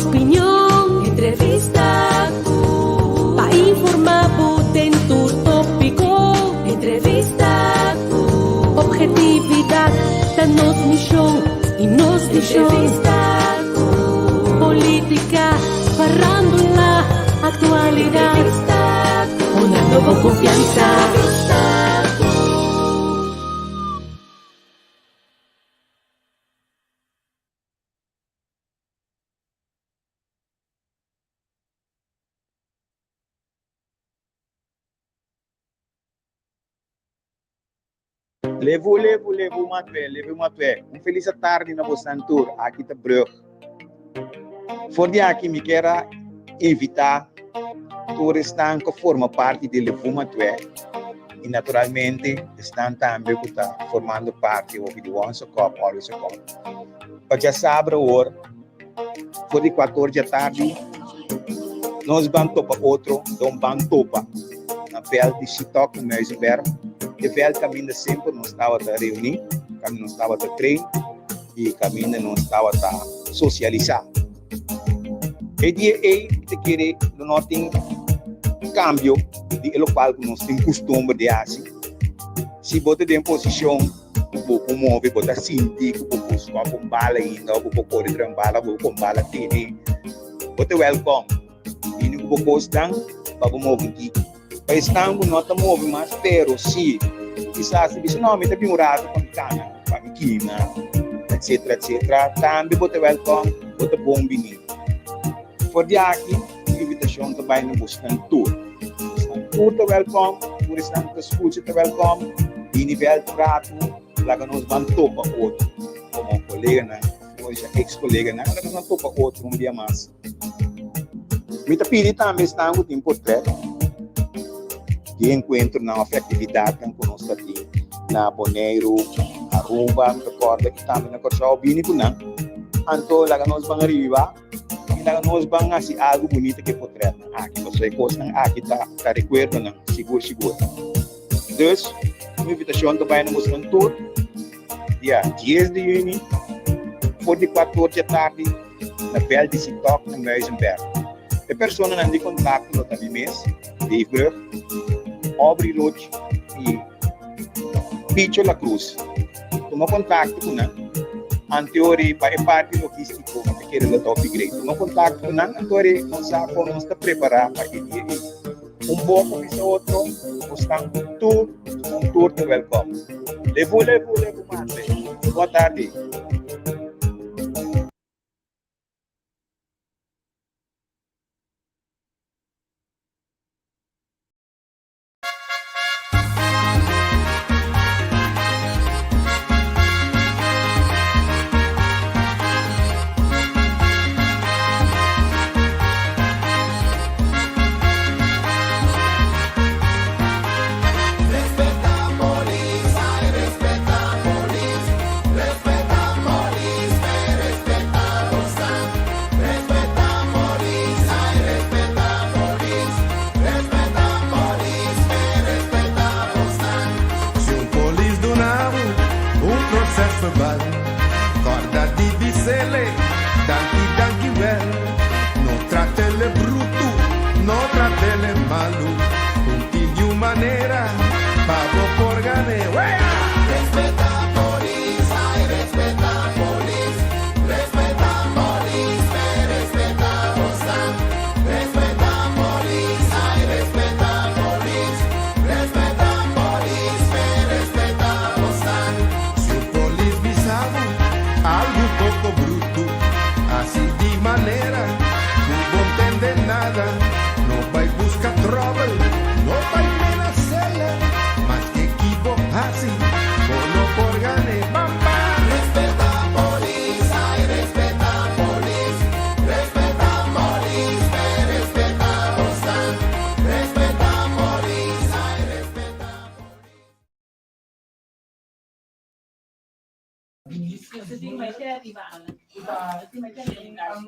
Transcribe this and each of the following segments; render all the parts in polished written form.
Opinion, entrevista ku pa informá bo den tur tópiko. Entrevista ku ophetividat ta nos mishon i nos vishon. Entrevista ku polítika, farándula, aktualidat. Entrevista ku Honrando bo konfiansa. Entrevista ku. Levu, levu, levu matwe, levu matwe. Un feliz tarde na bosan tur. Aki ta Brug. For di aki mi kier a invita tur esnan ku forma parti di Levu Matwe i naturalmente esnan tambe ku ta formando parti hopi di Once a Cup, Always a Cup. Pa djasabra awor, for di kuator dja tardi, nos ban topa otro, don ban topa na vèlt di Sitok na Muizenberg. E vèlt kaminda semper nos tabata reuní, kaminda nos tabata train i kaminda nos tabata sosialisá. E dia ei mi ta kere lo no tin kambio di e lokual ku nos tin kustumber di hasi. Si bo ta den posishon ku bo por move, bo ta sinti ku bo por skòp un bala ainda òf bo por kore trae un bala, bo por bala tene, bo ta wèlkòm. Bini ku bo kosnan pa bo move un tiki. Pa esnan ku no ta move mas, pero si kisas ta bisa, no, mi ta bin un rato pa mi kana, pa mi kima, etcetera, etcetera, tambe bo ta wèlkòm, bo ta bon bini. For di aki, e invitashon ta bai na bosnan tur. Bosnan tur ta wèlkòm, tur esnan ku ta skucha ta wèlkòm. Bini bèlt un ratu, laga nos ban topa otro komo koleganan, o eks-koleganan, laga nos ban topa otro un bia mas. Mi ta pidi tambe esnan ku tin portret di enkuentronan òf aktividatnan ku nos ta tin na Boneiru, Aruba, mi ta kòrda i tambe na Kòrsou, bini ku nan. Anto laga nos ban riba i laga nos ban hasi algu bunita ku e portretnan aki, pasobra e kosnan aki ta ta rekuerdonan sigur sigur. Dus, mi invitashon ta bai na bosnan tur dia dies di yüni for di kuator dje tardi. na vèlt di Sitok na Muizenberg. E personanan di kontakto lo ta mi mes, Dave Brug, Aubrey Roach i Picho La Cruz. Tuma kontakto ku nan anteori pa e parti logístiko mi ta kere lo ta hopi great. Tuma kontakto ku nan anteori nos sa kon nos ta prepará pa e dia ei. Un boko bisa otro, bosnan tur, un tur ta wèlkòm. Lebu, lebu, lebu mate. Boa tardi.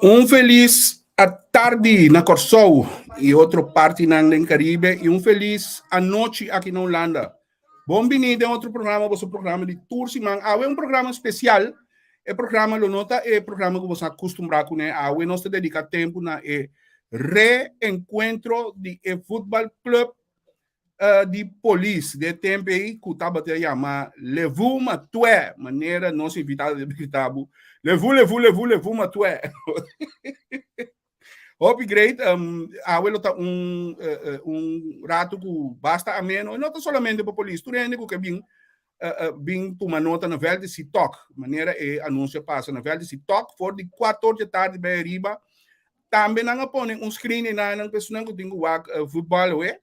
Un felis atardi na Kòrsou i otro partinan den Karibe i un felis anochi aki na Hulanda. Bon bini den otro programa, boso programa di tur siman. Awe un programa spesial. E programa lo no ta e programa ku boso a kustumbrá kuné awe. Nos ta dediká tempu na e reenkuentro di e futbal club di polis den e tempu ei ku tabata yama Levu Matuè, manera nos invitado ta grita bo, Levu, Levu, Levu, Levu Matuè. Hopi great, awe lo ta un un rato ku basta ameno, e no ta solamente pa polis, tur hende ku ke bin bin tuma nota na vèlt di Sitok, manera e anunsio a pasa na vèlt di Sitok for di kuator dje tardi bai ariba. Tambe nan a pone un screen einan nan pa esunnan ku tin ku wak futbòl awe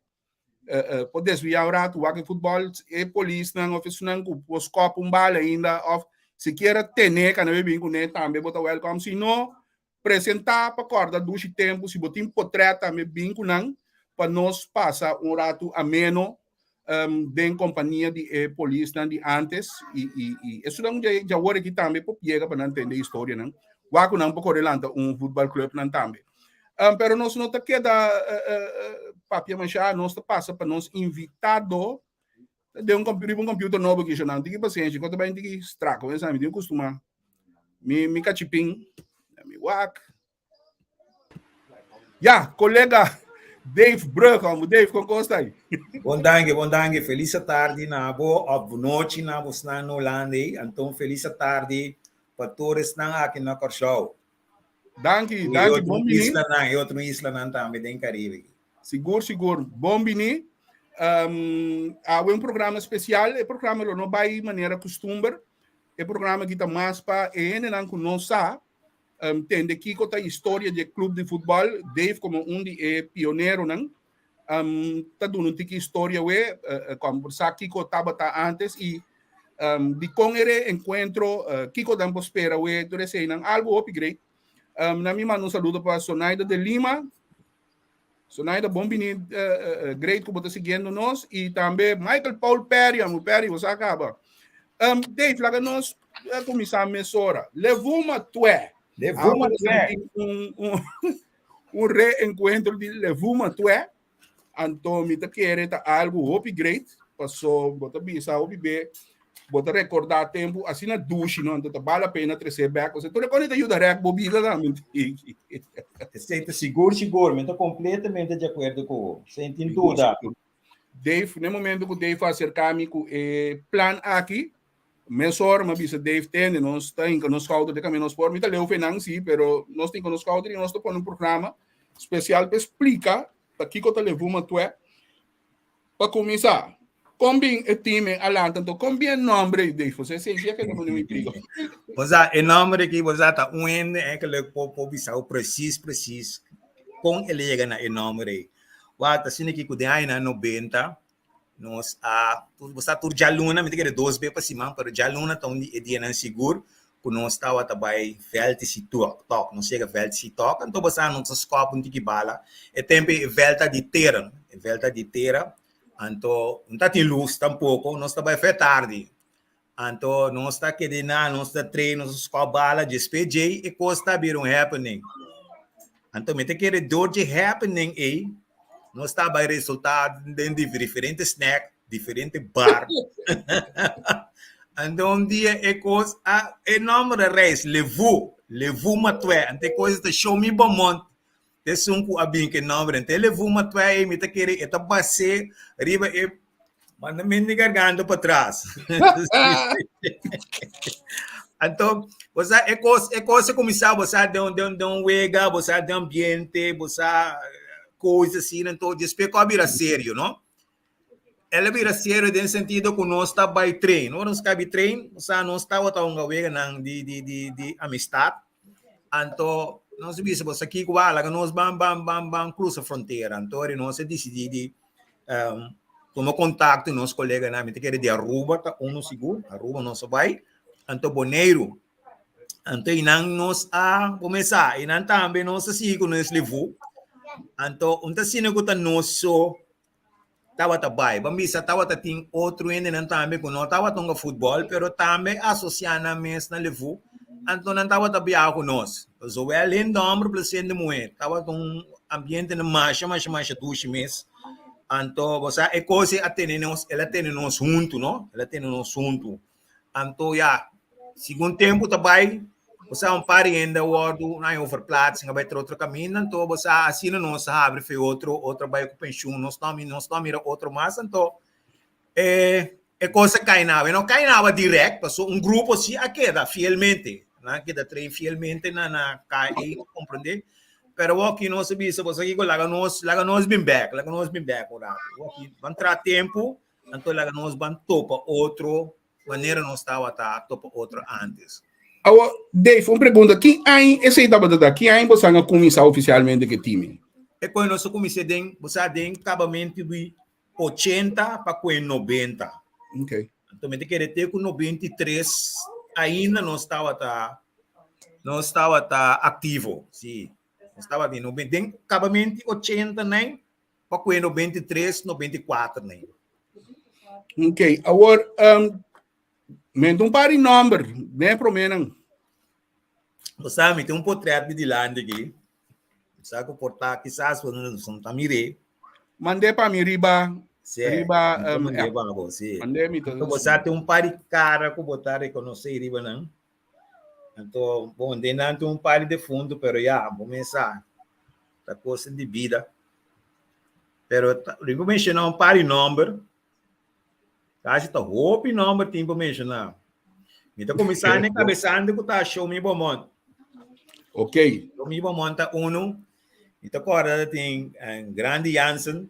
por desviá un ratu wak e futbòl, e polisnan òf esunnan ku por skòp un bala ainda òf sikiera ten'é ka nan bai bin kuné tambe bo ta wèlkòm. Si no, Presentá pa kòrda dushi tempu si bo tin potrèt tambe bin ku nan pa nos pasa un ratu ameno den kompania di e polisnan di antes i i i esunnan dje awor aki tambe por yega pa nan tende historianan wak ku nan por kore lanta un futbal clubnan tambe. Pero nos no ta keda papia mashá nos ta pasa pa nos invitado den un riba un computer nobo aki nan tiki pasenshi ku ta bai tiki strak mi tin kustumá Mi, mi kachipin, mi wak. Ja, kolega Dave Brug, amo Dave, kon kosta aí? Bon danki, bon danki. Feliz tardi na bo, of nochi na bo snan na Holanda aí. Anto feliz tardi pa tur esnan aki na Kòrsou. Danki, danki, bon bini. Islanan, e otro islanan tambe den Caribe. Sigur, sigur. Bon bini. Um, awe un programa especial. E programa lo no bai manera costumber. E programa aki ta mas pa e hendenan ku no sa tende kiko ta historia di e club di futbòl. Dave komo un di e pioneronan ta duna un tiki historia awe, komo por sa kiko tabata antes i dikon e reenkuentro, kiko nan por spera awe, tur eseinan. Algu hopi great. Na mi manda un saludo pa Sonaida de Lima. Sonaida, bon bini, great ku bo ta siguiendo nos. I tambe Michael Paul Perry, amo Perry, bo sa kaba. Dave, laga nos kuminsá mesora. Levuma Tué. Levuma Tué. Un reenkuentro di Levuma Tué. Anto mi ta kere ta algu hopi great, paso bo ta bisa hopi be bo ta rekordá tempu asina dushi no, anto ta bal la pena tresé bèk. Osea tur e kos ta yuda rèk bo bida tambe. Esei ta sigur sigur, mi ta kompletamente di akuerdo ku bo, sin tin duda. Dave, na e momento ku Dave a aserká mi ku e plan aki, mesora mi a bisa Dave, tende, nos ta hinka nos skouder te kaminda nos por. Mi ta leu fe nan sí, pero nos ta hinka nos skouder i nos ta pone un programa spesial pa splika ta kiko ta Levuma Tué. Pa kuminsá, kon bin e team ei a lanta anto kon bin e nòmber ei Dave? Pasobra esei sí a keda pone mi intriga. Bo sa, e nòmber aki, bo sa, ta un hende eigenlijk por por bisa bo presis presis kon el a yega na e nòmber ei. Wak, ta asina aki ku den añanan nobenta nos a, bo sa tur djaluna, mi ta kere dos be pa siman, pero djaluna ta un di e dianan sigur ku nos tabata bai vèlt si tok, tok, nos yega vèlt si tok, anto bo sa nos a skòp un tiki bala, e tempu ei e vèlt ta di tera, no, e vèlt ta di tera, anto no ta tin lus tampoko, nos ta bai fe tardi, anto nos ta keda einan, nos ta train, nos ta skòp bala, djespe djei e kos ta bira un happening, anto mi ta kere dor dje happening ei, nos ta bai resultá den diferente snack, diferente bar. Anto un dia e kos a e nòmber a reis Levu, Levu Matuè. Anto e kos ta show mi Beaumont esun ku a bin ku e nòmber. Anto e Levu Matuè ei mi ta kere e ta bas'é riba e mandamentu di garganta patras. Anto bo sa e kos e kos a kuminsá bo sa den den den un wega, bo sa den ambiente, bo sa kos asina. Anto despues ku a bira serio no. El a bira serio den sentido ku nos ta bai train. Ora nos kabi train, osea nos tabata hunga weganan di di di di amistat. Anto nos a bisa bo sa kiko wak laga nos ban ban ban ban krusa frontera. Anto ori nos a disidí di tuma kontakto nos koleganan, mi ta kere di Aruba ta unu sigur, Aruba nos a bai, anto Boneiru. Anto einan nos a kuminsá, einan tambe nos a sigui ku nos livu. Anto un ta asina ku ta nos so tabata bai. Ban bisa tabata tin otro hendenan tambe ku no tabata hunga futbòl, pero tambe asosiá nan mes na Levu, anto nan tabata biaha ku nos. Zowel hende hòmber plus hende muhé. Tabata un ambiente masha masha masha dushi mes. Anto bo sa e kos ei a tene nos, el a tene nos huntu no, el a tene nos huntu. Anto ya. Segun tempu ta bai, bo sa un par di hende a wòrdu na e overplaatsing, a bai tra otro kaminda, anto bo sa asina nos a habri fe otro, otro a bai ku penshun, nos no nos no a mira otro mas, anto e e kos a kai na awa. E no kai na awa dirèkt, pasobra un grupo si a keda fielmente, nan a keda train fielmente na na KE, bo komprendé? Pero awor nos a bisa, bo sa kiko, laga nos laga nos bin bèk, laga nos bin bèk un ratu. Awor ban traha tempu, anto laga nos ban topa otro manera nos tabata topa otro antes. Awor, Dave, un pregunta. Ki aña esei tabata ta? Ki aña bosan a kuminsá ofisialmente ku e timi? E koe nos a kuminsá den, bo sa, den kabamentu di ochenta pa koe nobenta. Okay. Anto mi ta kere te ku 93 ainda nos tabata nos tabata aktivo. Sí. Nos tabata den noben, den kabamentu ochenta nai pa koe 93, 94 nai. Ok, awor, um, menta un par di nomber, den e proménan. Bo sa, mi tin un potret mi dilanti aki. Mi sa ku por ta kisas bo no ta mir'é. Mand'é pa mi riba, Sí, riba, mi ta um, mand'é app. pa bo, sí. Mand'é mi ta. Bo sa tin un par di kara ku bo ta rekonosé riba nan. Anto, bon, den nan tin un par di defuntu, pero ya, bo mes sa, ta kos di bida. Pero mi por menshoná un par di nòmber. Kasi ta hopi nòmber tin pa menshoná. Mi ta kuminsá n'e kabesante ku ta Shomi Beaumont. Ok. Shomi Beaumont ta unu. Mi ta kòrda ta tin Grandi Jansen.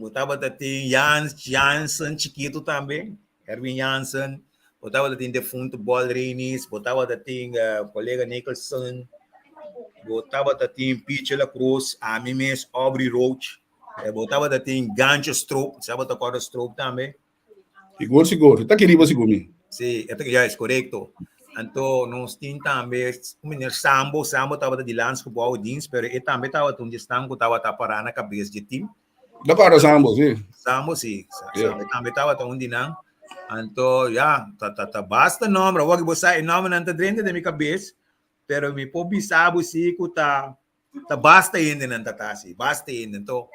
Bo tabata tin Jans Jansen chikitu tambe, Erwin Jansen. Bo tabata tin defuntu Bol Reinis, bo tabata tin kolega Nicholson, bo tabata tin Piche La Cruz, ami mes Aubrey Roach, bo tabata tin Gancho Stroop, sa bo ta kòrda Stroop tambe? Sigur, sigur. Ta keriba sigur mi. Sí, e ta, ya, es korekto. Anto nos tin tambe un meneer Sambo, Sambo tabata di Landsgebouwdienst, pero e tambe tabata un di esnan ku tabata pará na kabes dje tim. Ta kòrda Sambo, sí. Sambo, sí. Sambo tambe tabata un di nan. Anto, ya, ta, ta, ta basta nòmber. Awor ku bo sa e nòmbernan ta drenta den mi kabes, pero mi por bisa bo sí ku ta Ta basta hendenan ta ta hasi, basta hende. Anto,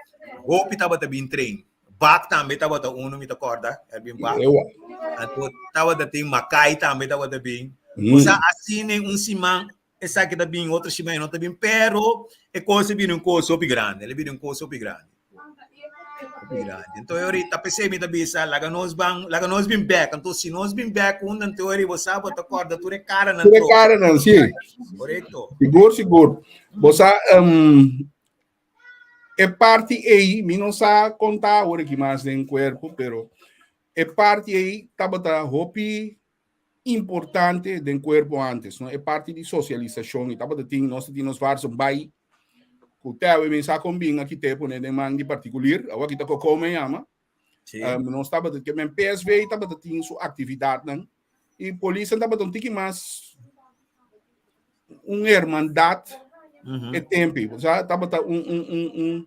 hopi tabata bin train. Bak tambe tabata unu, mi ta kòrda, Erwin Bak. Anto, tabata tin Makai tambe tabata bin. Osea, asina un siman esaki ta bin, otro siman e no ta bin, pero e kos a bira un kos hopi grandi, el a bira un kos hopi grandi. Hopi grandi. Anto, e ora ta p'esei mi ta bisa, laga nos ban, laga nos bin bèk. Anto, si nos bin bèk unda, anto e ora bo sa, bo ta kòrda tur e karanan. Tur e karanan, si. Korekto. Sigur, sigur. Bo sa, um, e parti ei, mi no sa konta awor aki mas den kuerpo, pero e parti ei tabata hopi importante den kuerpo antes, no? E parti di sosialisashon, i tabata tin, nos ta tin nos varson bai ku Teo e mensa kon bin a kit'é pone den man di partikulir, awor kita Kokome yama. Sí. Um, nos tabata, ke men PSV tabata tin su aktividatnan i polisnan tabata un tiki mas un hermandad e tempi. O sea, tabata un, un, un, un,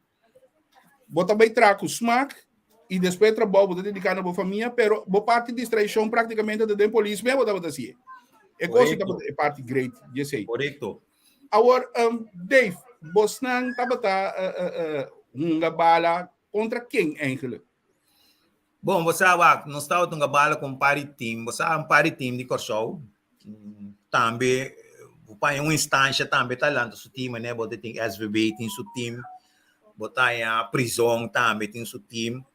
bo ta bai traha ku smak i despues trabou bo ta dediká na bo famia, pero bo parti distraishon práktikamente ta den polis mes bo tabata hasié. E kos Korekto. tabata e parti great di esei. Korekto. Awor, um, Dave, bosnan tabata uh, uh, uh, hunga bala kontra ken eigenlijk? Bon, bo sa wak, nos tabata hunga bala ku un par di team. Bo sa un par di team di Kòrsou. Tambe, bo paña un instansha tambe ta lanta su team, manera bo ta tin SVB tin su team, bo ta haña prizon tambe tin su team.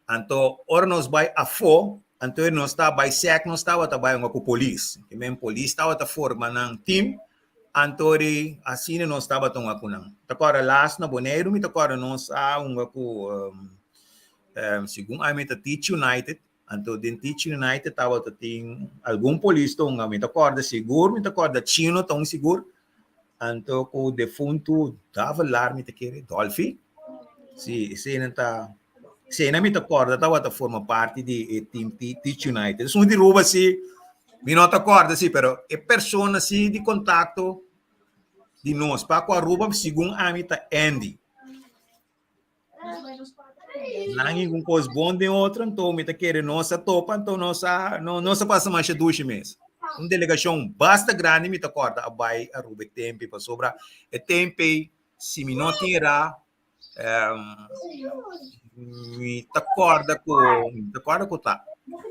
Anto, ora nos bai afó, anto nos ta bai sèk nos tabata bai hunga ku polis. Ke men polis tabata forma nan team, anto di asina nos tabata hunga ku nan. Ta kòrda las na Boneiru mi ta kòrda nos a hunga ku segun ami ta Teach United, anto den Teach United tabata tin algun polis ta hunga, mi ta kòrda sigur, mi ta kòrda Chino ta un sigur, anto ku defuntu Davelaar mi ta kere, Dolfi, si eseinan ta, eseinan mi ta kòrda tabata forma parti di e team Teach United. Esun di Aruba si mi no ta kòrda si, pero e persona si di kontakto di nos pa ku Aruba segun ami ta Andy. Nan un kos bon den otro, anto mi ta kere nos a topa, anto nos a, no, nos a pasa masha dushi mes. Un delegashon basta grandi mi ta kòrda a bai Aruba e tempi, pasobra e tempi si mi no tin era, mi ta kòrda ku, mi ta kòrda ku ta.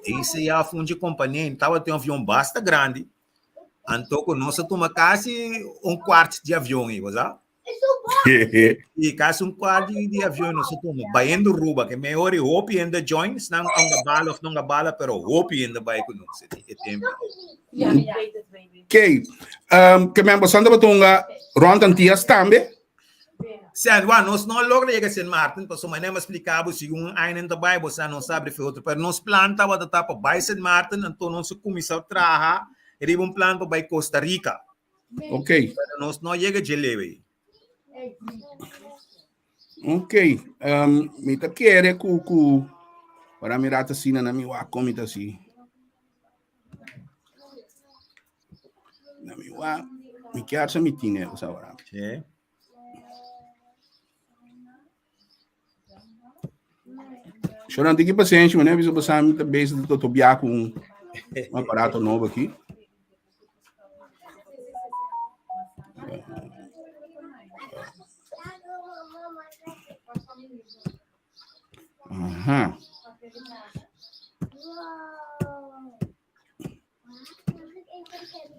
DCA fungi kompania tabatin un avion basta grandi. Anto ku nos a tuma kasi un kwart di avion ei, bo sa? I kasi un kwart di, di avion nos a tuma. Bayendo Aruba, ke mehor i hopi hende join, snan a bala of no a bala, pero hopi hende bai ku nos e tempo. Oké. Um, ke men bosanda batunga rond Antillas tambe? Sent, wa, nos no logra yega Sint Maarten, pasobra manera mi a splika bo, si un aña nan ta bai, bo sa nos abri fe otro. Pero nos plan tabata ta pa bai Sint Maarten, anto nos a kuminsá traha riba un plan pa bai Costa Rica. Ok. Pero nos no yega dje leu ei. Ok. Um, mi ta kere ku ku para mi rata asina na mi wak kon mi ta si. Na mi wak, mi kier sa mi tine o sa ora. Sí. Shonan tiki pasenshi, meneer, bisa basa mi ta bezig ta tobia ku un aparato nobo aki. Aha.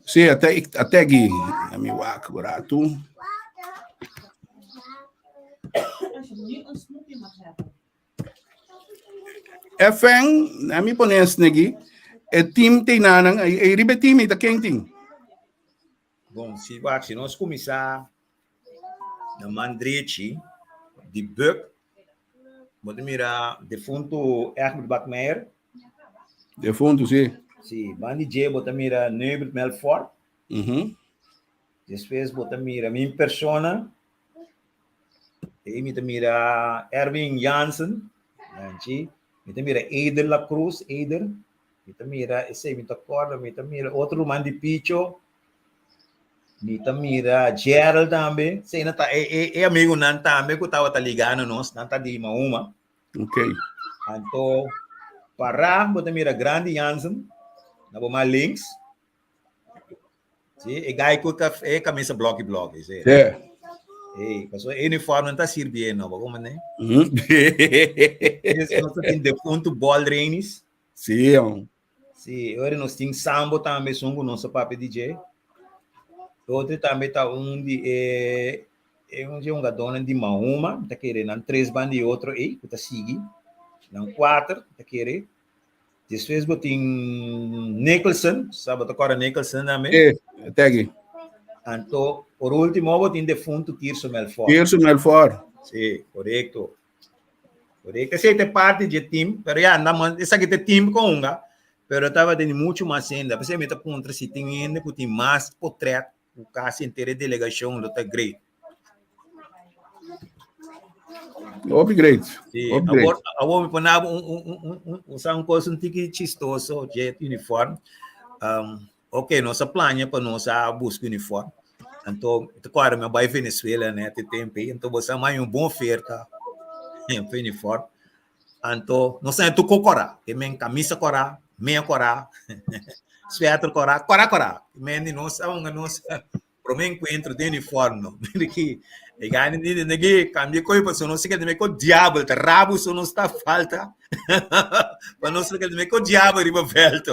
Sí, ate, ate aki. Mi wak ratu. FN, na mi pone snegi. E team teinanan, e riba e team ta ken tin? Bon, si wak, si nos kuminsá na man drechi di Buck, bo ta mira defuntu Egbert Bakmeijer. Defuntu, si. Si, ban di dje bo ta mira Neubert Melfort. Mm Despues bo ta mira mi persona. E mi ta mira Erwin Jansen. Nanchi. Mi ta mira Eder La Cruz, Eder. Mi ta mira esei, mi ta korda, mi ta mira otro ruman di Picho. Mi ta mira Gerald tambe. Esei nan ta e, e, e amigunan tambe ku tabata ligá na nos, nan ta di Mahuma. Ok. Anto, pará bo ta mira Grandi Jansen, na bo man links. Sí, e gai ku e kamisa bloki bloki, sí. Sí. Ei, paso e uniform no ta sirbi e no, bo como ne? Nos tin defuntu Bol Reinis. Sí, jong. Sí, ora nos tin Sambo tambe, esun ku nos a papia di dje. Otro tambe ta un di e e un di e hungadónan di Mahuma, mi ta kere nan tres ban di otro ei ku ta sigui, nan kuater mi ta kere. Despues bo tin Nicholson, sa bo ta kòrda Nicholson tambe? Sí, tegi. Anto, por último bo tin defuntu Tirso Melfor. Tirso Melfor. Sí, korekto. Korekto. Esei ta parti dje team, pero ya, nan, esaki ta e team ku hunga, pero tabatin muchu mas hende. P'esei mi ta puntra si tin hende ku tin mas potrèt ku kasi henter e delegashon lo ta great. Hopi great. Sí, Hopi great. awor, awor mi pone un, un, un, un, un, usa un cosa un tiki chistoso, dje uniform. Um, ok, nos a plania pa nos a busca uniform. Anto, te acorda mi a bai Venezuela net e tempo ei, anto bo sa mai un bon oferta pa uniform. Anto, nos a tur kora, ke men kamisa kora, mea kora, sweater kora, kora kora. Men di nos a hunga nos prome enkuentro den uniform no. Mira ki e gani di di ki kambia koi pasobra nos keda me ko diabel ta rabu so nos ta falta pa nos keda me ko diabel riba veld.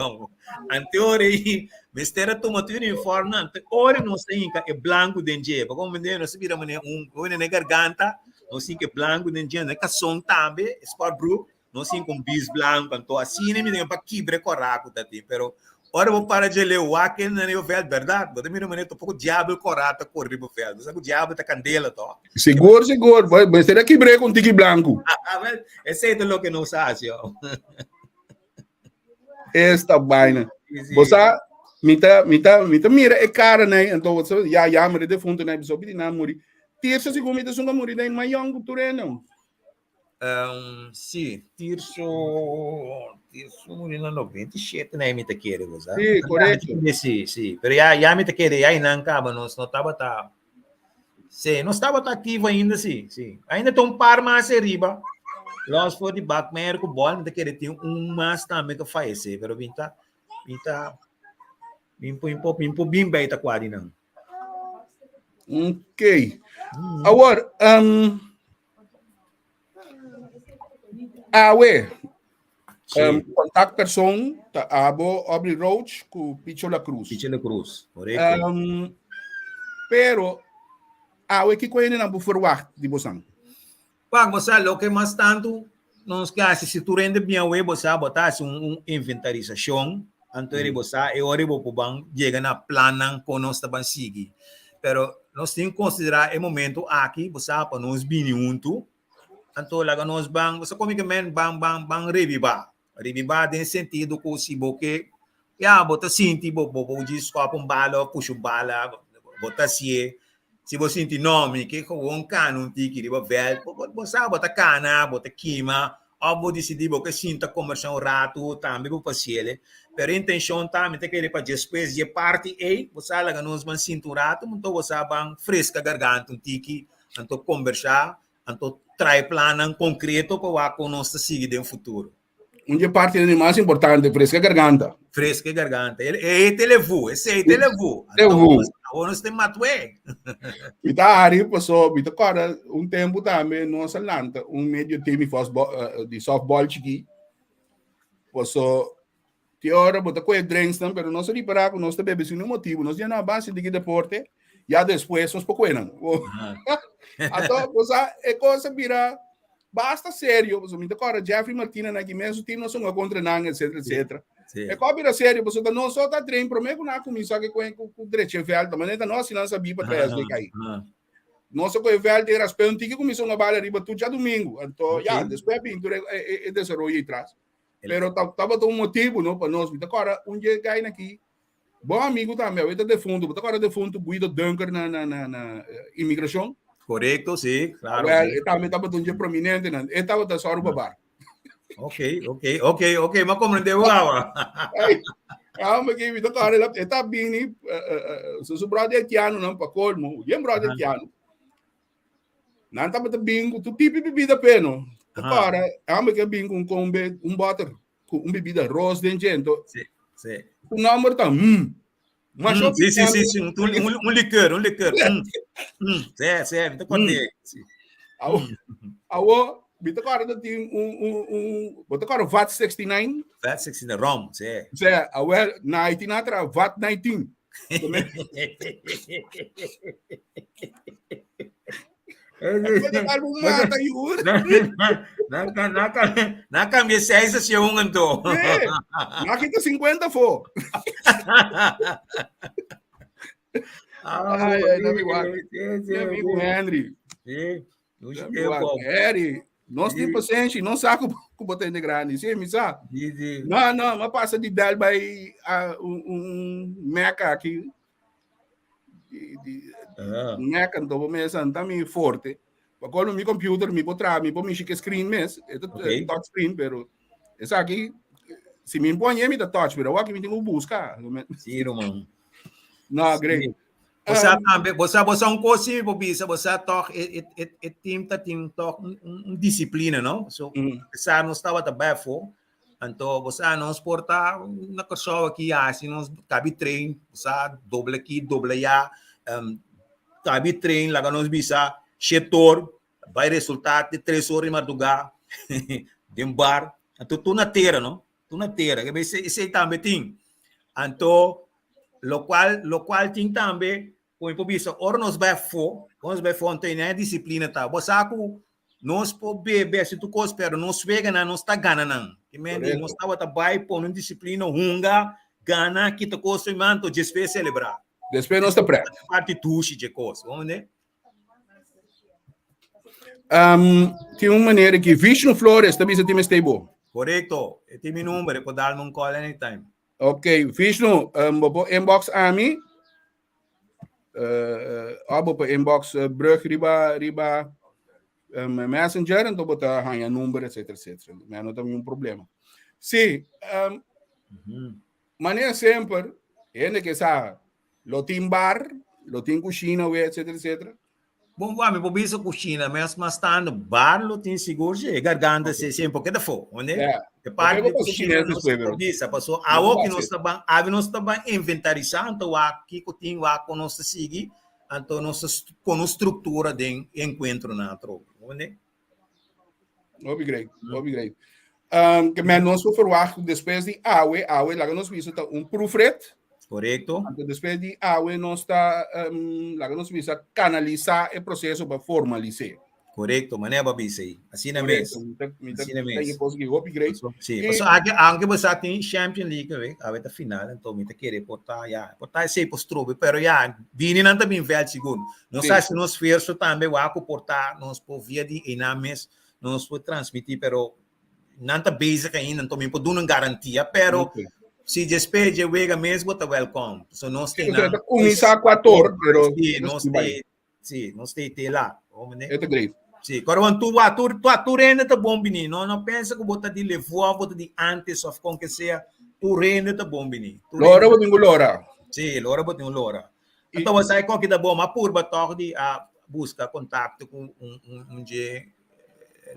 Ante ora ei mester a tuma tur uniform nan te ora nos ta hinka e blanku den dje pa komprende nos a bira manera un ora na e garganta nos hinka e blanku den dje na e kason tambe e sport broek nos hinka un bis blanku anto asina mi pa kibra e kora ku ta tin pero ora bo para dje leu wak e na riba veld bèrdat bo ta mira manera poko diabel kora ta kore riba veld bo sa ku diabel ta kandela to. Sigur sigur mester a kibr'é ku un tiki blanku. Esei ta loke nos a hasi. Esta vaina. Bo sa, mi ta, mi ta, mi ta mira e cara nei, anto bo sa, ya, ya, mi defunto nei, so pidi na muri. Tirso sigur mi ta sunga muri den ma yong ku tureno. Um, si, Tirso, Tirso muri na 97 nei mi ta kere, bo sa. Si, correcto. Si, si, pero ya, ya mi ta kere, ya inan kaba nos no tabata Sí, nos tabata activo ainda, sí, sí. Ainda ta un par mas ariba. Los for di Bakmeyer ku bol, mi ta kere tin un mas tambe ku fallece, pero mi ta, mi ta, mi por, mi por, mi por bin bij ta kwa di nan. Ok. Awor, um, awe, Um, contactpersoon ta abo Aubrey Roach ku Picho La Cruz. Picho La Cruz, correcto. Um, pero awe kiko hende nan por verwacht di bosan? Pak, bo sa loke mas tantu nos ke hasi si tur hende bien awe bo sa bo ta hasi un, un inventarisashon anto eri bo sa e ora bo por ban yega na plannan kon nos ta ban sigui. Pero nos tin konsiderá e momento aki bo sa pa nos bini huntu Anto laga nos ban, bo sa komi ke men ban ban ban rebibá. Rebibá den sentido ku si bo ke, ya bo ta sinti bo bo bo djis skòp un bala òf pusha un bala, bo ta hasié. Si bo sinti no mi ke gewoon kana un tiki riba vèlt, bo bo sa bo ta kana, bo ta kima òf bo disidí bo ke sinta kombersá un ratu tambe bo por hasiel. Pero e intenshon ta mi ta kere pa despues di e parti ei bo sa laga nos ban sinta un ratu, anto bo sa ban freska garganta un tiki, anto kombersá Anto trae plannan konkreto pa wak kon nos ta sigui den futuro. Un dje partinan di mas importante, freska garganta. Freska garganta. E e televu, esei televu. Televu. Awor nos tin matwe. Mi ta hari paso mi ta kòrda un tempu tambe nos a lanta un medio team di di softball chikí. Paso Tin ora bo ta kohe drinksnan, pero nos a ripará ku nos ta bebe sin un motibu. Nos djena a base di ki deporte, ya despues nos por kohe nan. Anto, bo sa, e kos a bira basta serio. Pasobra mi ta kòrda Jeffrey Martina na ki mesun tim nos hunga kontra nan, etcetera, etcetera. E kos a bira serio, pasobra ta nos so ta train promé ku nan a kuminsá ke kohe ku drecha e vèlt. Manera ta nos asina nan sabí pa trae esei kai. Nos a kohe vèlt e raspé un tiki kuminsá hunga bala riba tur djadumingu. Anto, ya, despues a bin tur e desaroyo ei tras. Pero tabata un motibu, no, pa nos. Mi ta kòrda un dje gai na ki bon amigu tambe, awe ta defuntu. Bo ta kòrda defuntu Guido Dunker na na na na imigrashon? Korekto, si, klaro. Wel, e tambe tabata un dje prominentenan. E tabata sòru pa bar. Ok, ok, ok, ok, m'a komprendé bo awa. Ai, amo ki mi ta kòrda e ta bini, su su bròder haitianonan pa kolmo, bien bròder haitiano. Nan tabata bin ku tur tipo di bibida p'e, no. Ta para, amo ke bin ku un kombe, un bòter ku un bibida ros den dje. Ento, Sí, sí. su nòmber ta mm. Masha Mm, sí, sí, sí, sí, un, un, un likeur, un likeur. Mm, mm, sí, sí, mi ta kòrda. Sí. Awo, awo, mi ta kòrda tin un, un, un, bo ta kòrda VAT 69? VAT 69, rom, sí. Sea, awel, na Haiti nan a traha VAT 19. Na cambia seis a un anto. Na kita 50 fo. Ai, ai, na mi wak. Mi amigo Henry. Sí. Harry, nos tin pasenshi, nos sa ku ku bo ta hende grandi. Sí, mi sa. Sí, sí. No, no, ma pasa di bel bai a un, un meca aki. Di, di, Ah. meca, anto bo mes anta mi forte. Pa colmo mi computer, mi por traha, mi por mishi ke screen mes. E ta Ok. touch screen, pero esaki, si mi pone mi ta touch, pero awor aki mi tin ku buska. Sí, ruman. No, great. Sí. Bo sa tambe, bo sa, bo sa un kos si mi por bisa, bo sa tòg e, e, e, e team ta tin tòg un, un, un disiplina, no? So, Mm. sa nos tabata befo, anto bo sa nos por ta na Kòrsou aki hasi nos kabi train, bo sa doble aki, doble ya, um, kabi train laga nos bisa shetor, bai resultá te tres ora di mardugá den bar, anto tur na tera, no? Tur na tera, esei, esei tambe tin. Anto Lokual, lokual tin tambe, ku mi por bisa, ora nos bai afó, ora nos bai afó, anto e disiplina ta. Bo sa ku nos por bebe hasi tur kos, pero nos weganan nos ta gana nan. Ki men di nos tabata bai pone un disiplina, hunga, gana, kita kos fo'i man, anto despues selebrá. Despues nos ta prèt. Parti dushi dje kos, bo mende? Um, tin un manera ki Vishnu Flores ta bisa tin mester bo. Korekto, e tin mi number, e por dalme un call anytime. Ok, Vishnu, um, bo por inbox ami. Uh, uh, bo por inbox uh, Brug riba, riba um, Messenger, entonces bo ta hanya number, etc, etc. Maar no ta un problema. Sí, um, mm -hmm. manera semper, hende que sa, lo tin bar, lo tin cushina, etc, etc. Bon, bo, mi por bisa kushina mes mas tantu bar lo tin sigur si e garganta si siempre keda fo, hondé? Yeah. E parte Porque di bo pasa kushina chines nos despues, por pero. bisa, paso No awo ki pasa. nos ta ban, awe nos ta ban inventarisá anto wak kiko tin wak kon nos ta sigui, anto nos ta pone un struktura den e enkuentronan atrobe, hondé? Hopi great, hopi great. Um, ke men nos por verwacht despues di awe, awe laga nos bisa ta un proefrit. Korekto. Anto despues di awe nos ta, um, laga nos bisa kanalisá e proseso pa formalis'é. Korekto, manera bo a bisa ei. Asina mes. Korekto, mi ta, mi ta, Asina mi ta mes. e kos ki hopi great. Sí, I, paso aki, aunke bo sa tin Champion League awe, awe ta final, anto mi ta kere por ta, ya, por ta esei por strobe, pero ya, bini nan ta bin vèlt sigur. Nos sí, hasi nos esfuerso tambe wak ku por ta, nos por via di einan mes, nos por transmití, pero nan ta bezig ainda, anto mi por duna un garantia, pero ok. si despues dje wega mes bo ta welkom. So nos Sí, te o sea, nan, ta kuminsá kuator, pero sí, nos nos tin bai. te, sí, nos te te la, oh, meneer. E ta great. Sí, kòrda tur wa tur tur tur hende ta bon bini. No no pensa ku bo ta di Levoa of bo ta di antes of kon ke sea. Tur hende ta bon bini. Tur Lora hende bo ta tin ku lora. Sí, lora bo tin un lora. I, Anto bo sa kon ki ta bon, ma purba tòg di a buska kontakto ku un un un dje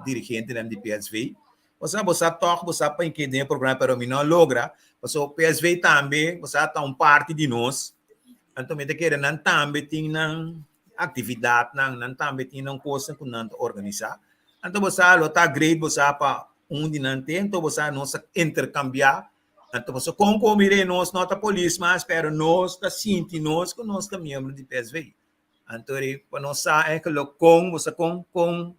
dirigentenan di PSV. Bo sa, bo sa tòg bo sa pa inke den e programa, pero mi no a logra. Paso PSV tambe, bo sa, ta un parti di nos. Anto mi ta kere nan tambe tin nan aktividatnan, nan tambe tin nan kosnan ku nan ta organisá. Anto bo sa, lo ta great bo sa pa un di nan te, anto bo sa nos a interkambiá. Anto bo sa kon ku mire nos no ta polis mas, pero nos ta sinti nos ku nos ta miembro di PSV. Anto ri pa nos sa eigenlijk kon, bo sa kon, kon,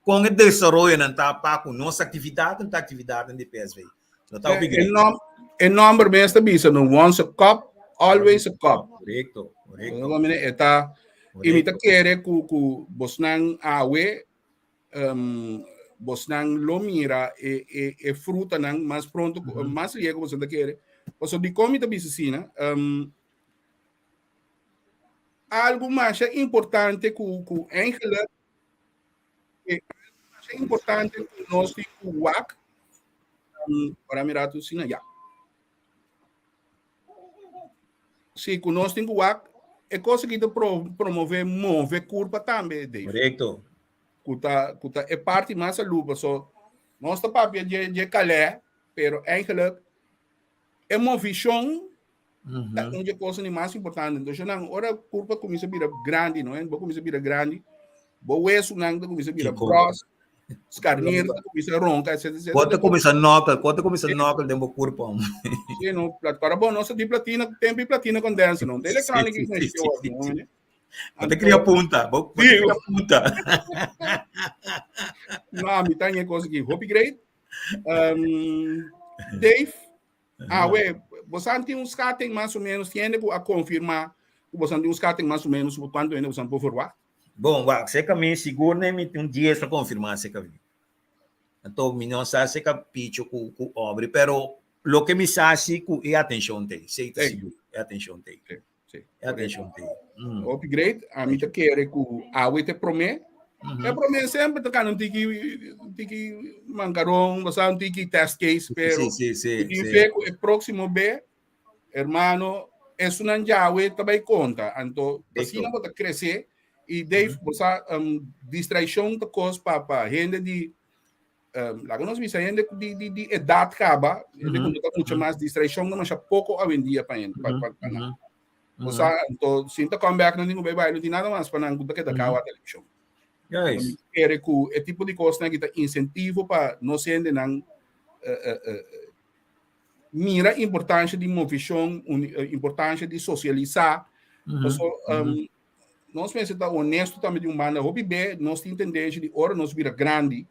kon e desaroyonan ta pa ku nos aktividatnan ta aktividatnan di PSV. No ta hopi E, e, great. nom, e nomber mes ta bisa no once a cop, always a cop. Korekto, korekto. No, mire, e ta, i mi ta Korekto. kere ku, ku bosnan awe, um, bosnan lo mira e, e, e frutanan mas pronto, mm -hmm. mas lihe ku boso ta kere. Paso di kon mi ta bisa asina, um, Algo masha importante ku ku eigenlijk eh, masha importante ku nos tin ku wak. Um, ora mi rato sina ya. Si ku nos tin ku wak, e cosa ki ta pro, promove move kurpa tambe, Dave. Correcto. Ku ta ku ta e parti mas salú, so nos ta papia dje dje kalè, pero eigenlijk e movishon ta un dje cosa ni mas importante. Entonces, nan, ora curpa comienza bira grandi, no? Bo comienza bira grandi, bo hueso nan ta comienza bira bros, scarnier ta comienza ronca, etc, etc. Bo ta comienza nokkel, bo ta comienza nokkel den bo curpa. Sí, no, para bo, no sa di platina, tempo di platina condensa, no. De electronic is nee, sí, no. Bo ta cria punta, bo ta cria punta. No, mi ta nye cosa ki hopi great. Um, Dave, Awe, bosan tin un schatting mas o menos, tin hende ku a konfirmá ku bosan tin un schatting mas o menos ku kuantu hende bosan por verwacht? Bon, wak, seka mi sigur ne mi tin un dies a konfirmá seka mi. Anto mi no sa seka picho ku ku obri, pero loke mi sa si ku e atenshon t'ei, esei ta sigur, e atenshon t'ei. Sí, sí. E atenshon t'ei. Mm. Hopi great, ami ta kere ku awe te promé. E promé semper ta kana un tiki, un tiki mankaron, basa un tiki test case, pero Sí, sí, sí, mi tin sí. fe ku e próksimo be, hermano, esunnan djawe ta bai konta. Anto, asina bo ta krese i Dave, bo sa, um, distraishon ta kos pa pa hende di um, laga nos bisa hende di, di, di edad kaba, hende ku no ta mucho mas distraishon no masha poko awendia pa hende, pa, pa, pa nan. O sea, anto, sin ta come back nan tin ku bai bai, no tin nada mas pa nan ku ta keda kawa televishon. Juist. Kere ku e tipo di kosnan ki ta insentivo pa nos hendenan eh, eh, eh, mira importancia di movishon, importancia di sosialisá. Paso, um, nos mester ta honesto tambe di un banda. Hopi be nos tin tendensia di ora nos bira grandi,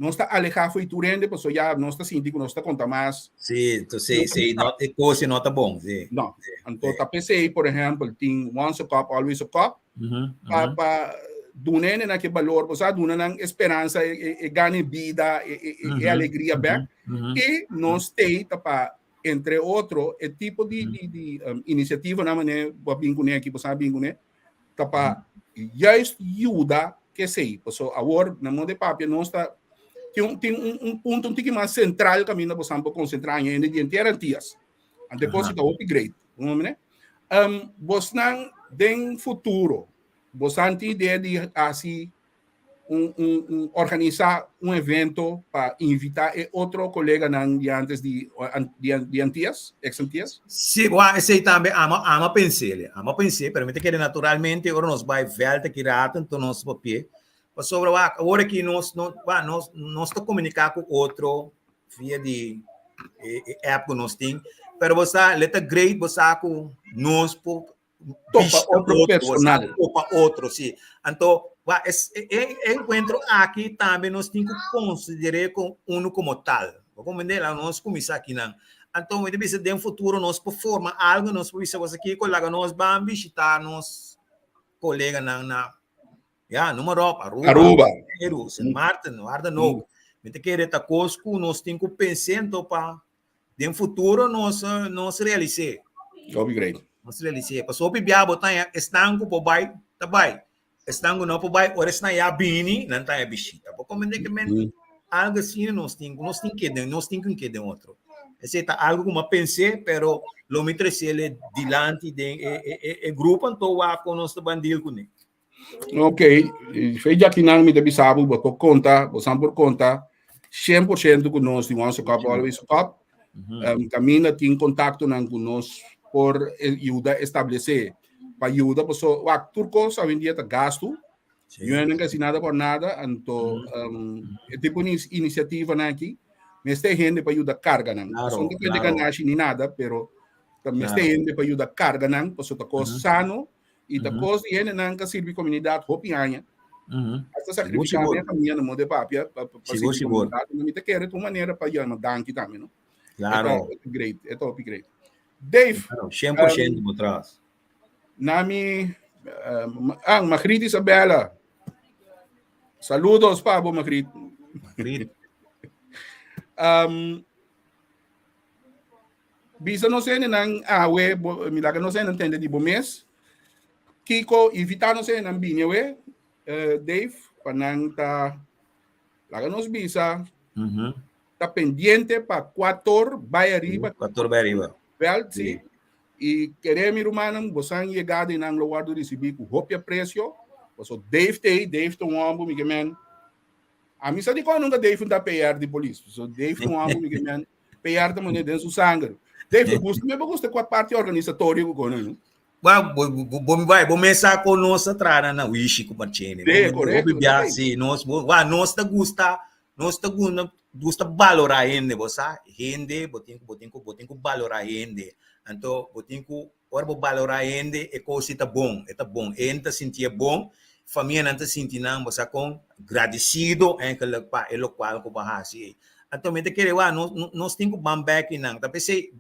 nos ta alehá fo'i tur hende, paso ya nos ta sinti ku nos ta konta mas. Sí, to sí, sí, no, e kos no ta bon, sí. No, anto ta p'esei, por ehèmpel, tin once a cop, always a cop, pa pa duna hende nan ke balor, bo sa, duna nan e speransa, e e gana e bida, e e e alegria bèk, i nos stay ta pa entre otro e tipo di di di um, inisiativanan manera bo a bin kuné aki, bo sa bin kuné, ta pa juist yuda kesei. Paso awor na modo de papia nos ta tin un tin un un punto un tiki mas sentral kaminda bo san por konsentrá aña hende di henter Antias. Ante kos ta hopi great. Bo mene? Um, bosnan den futuro, bosan tin idea di hasi un, un, un organisa un evento pa invita e otro coleganan di antes di, di, di Antillas, ex Antillas? Sí, wa esei tambe ama ama pensele, ama pensé, pero mi ta kere naturalmente ora nos bai veld aki rato enton nos papia, pasobra wak awor aki nos no wa nos nos ta komuniká ku otro. via di e, e app ku nos tin. Pero bo sa, le ta great bo sa ku nos por Topa bishita otro otro, personal. Topa otro, sí. Anto, wa, es, e, e, e encuentro aki tambe nos tin ku konsider'é kon uno komo tal. Bo comprende? La nos kuminsá akinan. Anto, mi ta bisa den futuro nos por forma algo, nos por bisa bo kiko, laga nos ban bishitá nos koleganan na Ya, noem maar op, Aruba, Aruba. Peru, Sint Maarten, waar dan ook. Mi ta kere ta kos ku nos tin ku pensa ento pa den futuro nos eh, nos realis'é. Hopi great. Nos realis'é. Pasobra hopi bia bo ta haña esnan ku por bai, ta bai. Esnan ku no por bai, ora esnan ya bini, nan ta haña bishita. Bo komprende ke men algo asina nos tin ku nos tin ke den, nos tin ku ke den otro. Esei ta algo ku mi a pens'é, pero lo mi tres'é dilanti den e e e e grupo anto wak kon nos ta ban deal kuné. Ok, fe djakinan mi ta bisa bo, bo por konta, bo san por konta 100% ku nos di Once a Cup, Always a Cup. Kaminda tin kontaktonan ku nos por yuda establesé pa yuda, paso wak tur kos awendia ta gastu. Yo no kasi nada por nada, anto e tipo di inisiativanan aki mester hende pa yuda karga nan. Paso no ta pende ganashi ni nada, pero ta mester hende pa yuda karga nan, paso ta kos sano I ta kos di hendenan ka sirbi komunidat hopi aña. Hasta sakrifiká mi famia no mode papia pa sirbi komunidat. Mi ta kere ta un manera pa yama danki tambe, no? Claro. E ta great, e ta hopi great. Dave. Claro, 100% bo tras. Nami, ah, Magriet Isabella. Saludos pa bo, Magriet. Magriet. Bisa nos hendenan awe, bo, mi laga nos hendenan tende di bo mes. Kiko, invita nos hendenan bini awe, eh, Dave, pa nan ta, laga nos bisa, ta pendiente pa kuator bai ariba. Kuator bai ariba. Veld, sí. I kere mi rumannan, bosan yegada i nan lo wòrdu risibí ku hopi apresio. Paso Dave t'ei, Dave ta un hòmber, mi ke men, ami sa dikon nunka Dave ta PR di polis. Paso Dave ta un hòmber, mi ke men, PR ta mane den su sanger. Dave, te gusta, me gusta kua parti organisatorio ku kono, no? Ba, bo, bo, bo, vai, bo mesa ko nos a traha na Wishi ku Marchene. Sí, correcto. Bo bia, sí, nos, bo, wa, nos ta gusta, nos ta gusta, gusta valora hende, bo sa, hende, bo tin ku, bo tin ku, bo tin ku valora hende. Anto, bo tin ku, ora bo valora hende, e kos ta bon, e ta bon. E hende ta sinti e bon, famianan ta sinti nan, bo sa kon, gradisido eigenlijk pa e lokual ku bo a hasi ei. Anto mi ta kere wak nos nos tin ku ban bek einan. Ta p'esei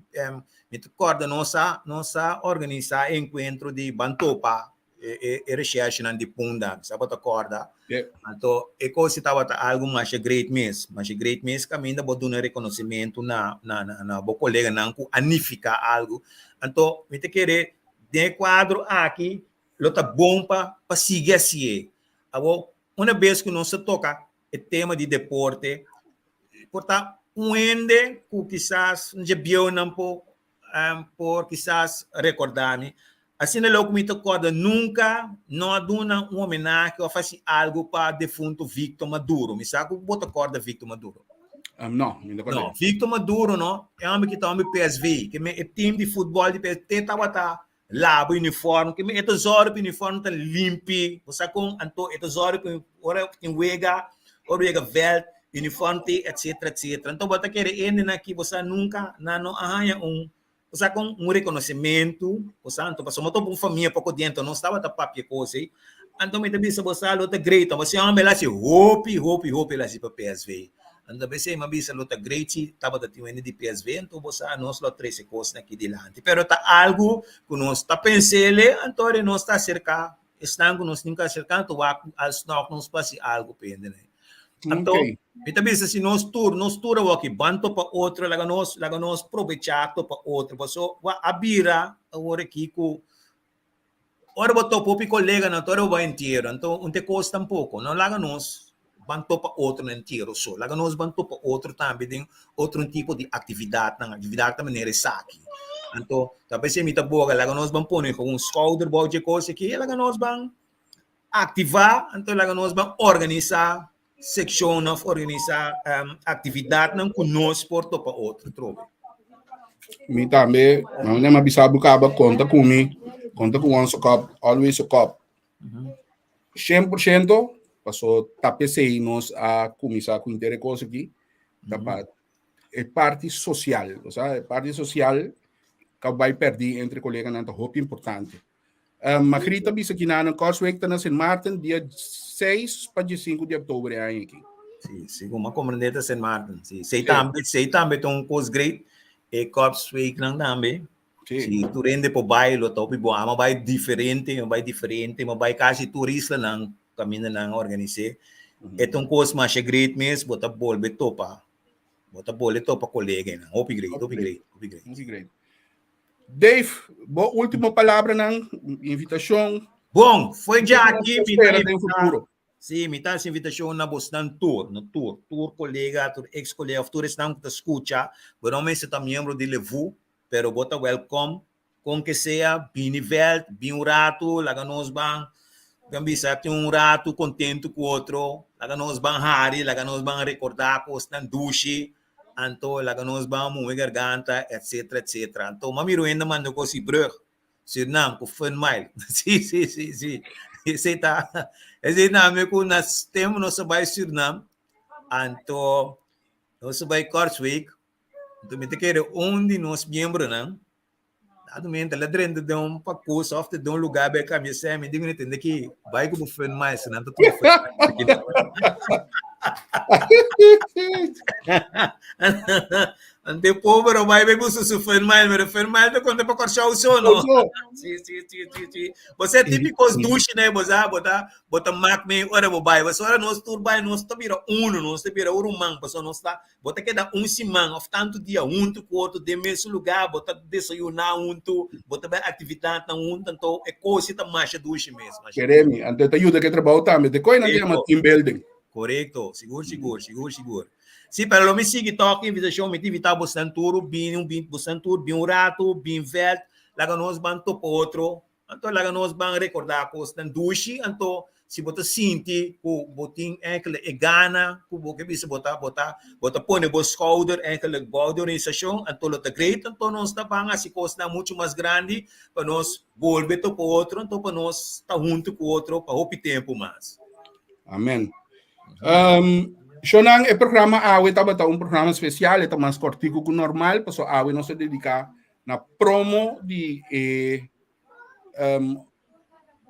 mi ta kòrda nos a nos a organisá e enkuentro di ban topa e e e reshèrshenan di Punda. Mi sa bo ta kòrda. Anto e kos ei tabata algu masha great mes. Masha great mes kaminda bo duna rekonosimentu na na na bo koleganan ku a nifiká algu. Anto mi ta kere den e kuadro aki lo ta bon pa pa sigui hasié. Awor una bes ku nos a toka e tema di deporte por ta un hende ku kisas un dje bieunan por por kisas rekorda mi. Asina loke mi ta korda nunka no a duna un homenahe of hasi algu pa defunto Victor Maduro. Mi sa ku bo ta korda Victor Maduro. No, mi no korda. No, Victor Maduro no, e homber ki ta homber PSV, ke e team di futbol di PSV te tabata Laba uniform, ke mi e ta zòru ku uniform ta limpi, bo sa kon? Anto e ta zòru ku ora tin wega, ora wega vèlt, uniform tin etsetera etsetera. Anto bo ta kere hendenan aki bo sa nunka nan no a haña un, bo sa kon, un rekonosementu, bo sa. Anto pasobra bo ta un famia poko di anto nos tabata papia kos ei. Anto mi ta bisa bo sa lo ta great, bo si hòmber el a hasi hopi hopi hopi el a hasi pa PSV. Anto p'esei mi a bisa lo ta great si tabata tin un hende di PSV, anto bo sa nos lo a trese kosnan aki dilanti. Pero ta algu ku nos ta pens'el, anto ora nos ta aserká esnan ku nos tin ku aserká, anto wak alsnog nos por hasi algu pa hende nan. Anto mi ta bisa si nos tur, nos tur awor aki ban topa otro, laga nos, laga nos probechá topa otro, paso wak a bira awor aki ku Ora bo topa hopi koleganan, ora bo bai entiero, anto un te kos tampoko. No laga nos ban topa otro na entiero so. Laga nos ban topa otro tambe den otro tipo di aktividatnan, aktividat ta manera esaki. Anto, ta p'esei mi ta boga, laga nos ban pone un skouder bou dje kos aki, laga nos ban aktivá, anto laga nos ban organisá sekshonnan òf organisá aktividatnan ku nos por topa otro trobe. Mi tambe, mi a bisa bo kaba, konta ku mi, konta ku Once a Cup, Always a Cup. 100%, paso ta p'esei nos a kuminsá ku henter e kos aki, ta pa. E parti sosial, osea e parti sosial ku bai pèrdí entre koleganan ta hopi importante. Um, Margriet ta bisa kinanan Korsweek ta na Sint Maarten dia 6 pa 15 di oktober e aña aki. Sí, sí, como comprende ta Sint Maarten. Sí, sei tambe, sei tambe ta un kos great. E Korpsweek nan tambe. Sí. Sí, tur hende por bai, lo ta hopi bon. Ama bai diferente, ama bai diferente, ama bai kasi tur islanan kaminda nan organis'é. E ta un kos masha great mes, bo ta bolbe topa. Bo ta bolbe topa koleganan. Hopi great, hopi great, hopi great. Hopi great. Dave, bo último palabranan, invitashon. Bon, foi dja aki mi ta Spera den invitá. futuro. Sí, mi ta hasi invitashon na bosnan tur, na tur, tur kolega, tur ex kolega òf tur esnan ku ta skucha. Bo no mester ta miembro di Levu, pero bo ta wèlkòm. Kon ke sea, bini vèlt, bin un ratu, laga nos ban, ban bisa tin un ratu kontentu ku otro, laga nos ban hari, laga nos ban rekordá kosnan dushi. Anto laga nos ban muhe garganta etcetera etcetera. Anto mami Ruenda manda cos y brug Surinam cu Fun Mile. Si si si si. Esey ta esey tambe cu na tempo nos a bay Surinam anto nos a bay Kortsweek anto mi ta kere un di nos miembronan Dado momento el a drenta den un pakus of den un lugar bij cambia semi digo ni tende ki bai ku bo fun mais nan ta tuma fun Ante pobre o bai bai busu su fun mais pero fun mais ta conta pa Kòrsou so no. Sí sí sí sí sí. Você é típico os douche né, você bota bota mak me ora bo bai. Você ora nos tur bai nos ta bira uno, nos ta bira urumang, paso nos ta Bo ta keda un siman òf tantu dia huntu ku otro den mesun lugá, bo ta desayuná huntu, bo ta bai aktividatnan huntu, anto e kos ta masha dushi mes, masha Kere mi, anto e ta yuda ku e trabou tambe. Te koi nan ta yama team building. Korekto, sigur, sigur, sigur, sigur. Sí, pero lo mi sigui tòg invitashon, mi ta invitá bosnan tur bini un bin, bosnan tur bin un ratu, bin vèlt, laga nos ban topa otro, Anto laga nos ban rekordá kosnan dushi, anto si bo ta sinti ku bo tin enkele e gana ku bo ke bisa bo ta bo ta bo ta pone bo skouder enkele bou di organisashon, anto lo ta great, anto nos ta ban hasi kosnan muchu mas grandi pa nos bolbe topa otro, anto pa nos ta huntu ku otro pa hopi tempu mas. Amen. Um, Shonan, e programa awe tabata un programa spesial, e ta mas kortiku ku normal, paso awe nos a dediká na promo di e um,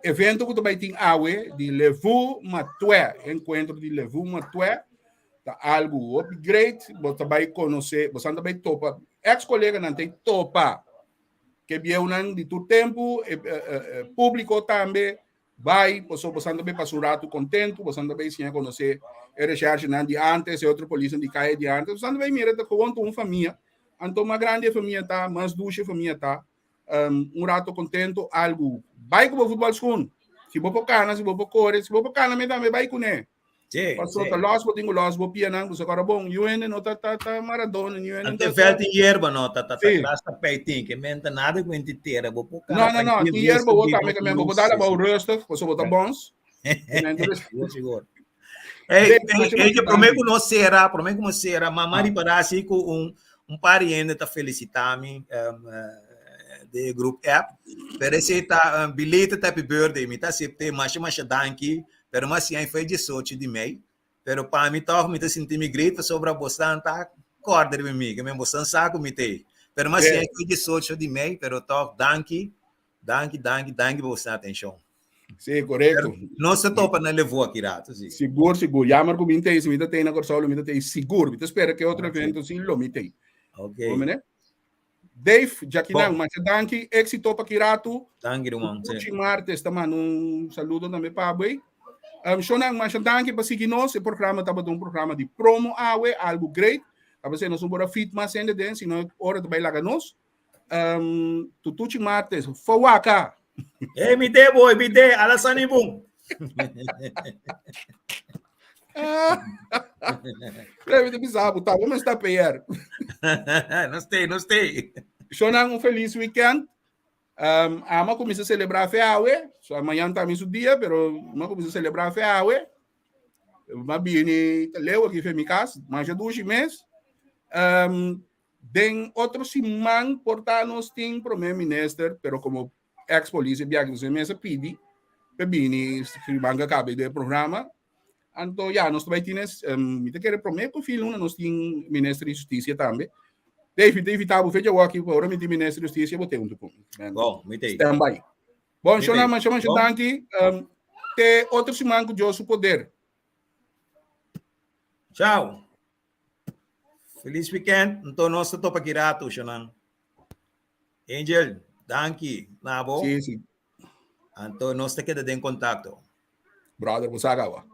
evento ku ta bai tin awe di Levu Matué, enkuentro di Levu Matué, ta algu hopi great, bo ta bai konosé, bo san ta bai topa, ex koleganan ta topa ke bieunan di tur tempu, e, e, e, públiko tambe, Bai, pasobra bosan ta bai pasa un ratu kontentu, bosan ta bai siña konosé e reshèrshenan di ántes, e otro polisnan di kaya di ántes. Bosan ta bai mira ta gewoon ta un famia. Anto mas grandi e famia ta, mas dushi e famia ta. Un ratu kontentu, algu. Bai ku bo futbòlskun. Si bo por kana, si bo por kore, si bo por kana mi tambe bai kuné. Sí, Paso sí. ta los bo tin ku los bo pianan, bo kora bon. Yu hende no ta ta ta Maradona, yu hende Ante ta veld tin yerba no, ta ta ta Sí. gras ta peitin, ke men ta nada ku enti tera, bo por No, kana no, no, tranquil, tin yerba rustig, bo di tambe bo ke men bo luz, dal sí, abou sí. rustig, paso bo ta bons. Sigur, sigur. Hey, Dave, hey, masha hey, masha promé danki. ku nos sera, promé ku nos sera, mama Ah. ripará si ku un un par di hende ta felisitá mi um, eh, de groep app. Pero ese ta um, belated happy birthday, mi ta asept'é, masha masha danki. Pero mas si foi 18 di mei. Pero pa mi toch mi ta sinti mi great pasobra bosnan ta kòrda riba mi, ke men bosnan sa ku mi t'ei. Pero mas si foi 18 di mei, pero toch danki, danki, danki, danki pa bosnan atenshon. Sí, korekto. Nos ta topa na Levo aki rato, sí. Sigur, sigur. Jammer ku mi t'ei, si mi ta t'ei na Kòrsou, lo mi ta t'ei sigur. Mi ta spera ke otro evento si lo mi t'ei. Ok. Bo mene? Dave, Jaquinan, Bon. masha danki, éxito pa ki ratu. Danki, ruman. Puchi Martes ta manda un saludo tambe pa bo. Um, Shonan, masha danki pa sigui nos. E programa tabata un programa di promo awe, algo great. Tabata nos un bora fit mas hende den, sino ora ta bai laga nos. Um, Tutuchi Martes, fawaka. Hey, mi te boy, mi te, alasani bun. Deve te bisa, tá bom, mas tá PR. No stay, no stay. Shonan, un feliz weekend. Um, ama começa a celebrar fe awe. So amanhã também su dia, pero ama começa a celebrar fe awe. Ma bini leu aqui fe mi casa, mas já duas mês. Um, den otro siman por ta nos tin prome minister, pero como ex policia biaha nos mesa pidi pe bini siman ka kabe de programa. Anto ya, nos ta bai tin es, mi ta kere promé ku fin luna nos tin Minister di Hustisia tambe. David, ta invitá bo fecha awor ora mi tin Minister di Hustisia bo te huntu ku mi. Bon, mi te. Stand by. Bon, Mi shona, te. masha masha Bon. danki. Te otro siman ku Dios su poder. Chao. Feliz weekend. Anto nos ta topa ki rato, shonan. Angel, danki na bo. Sí, sí. Anto nos ta keda den kontakto. Brother, bo sa kawa.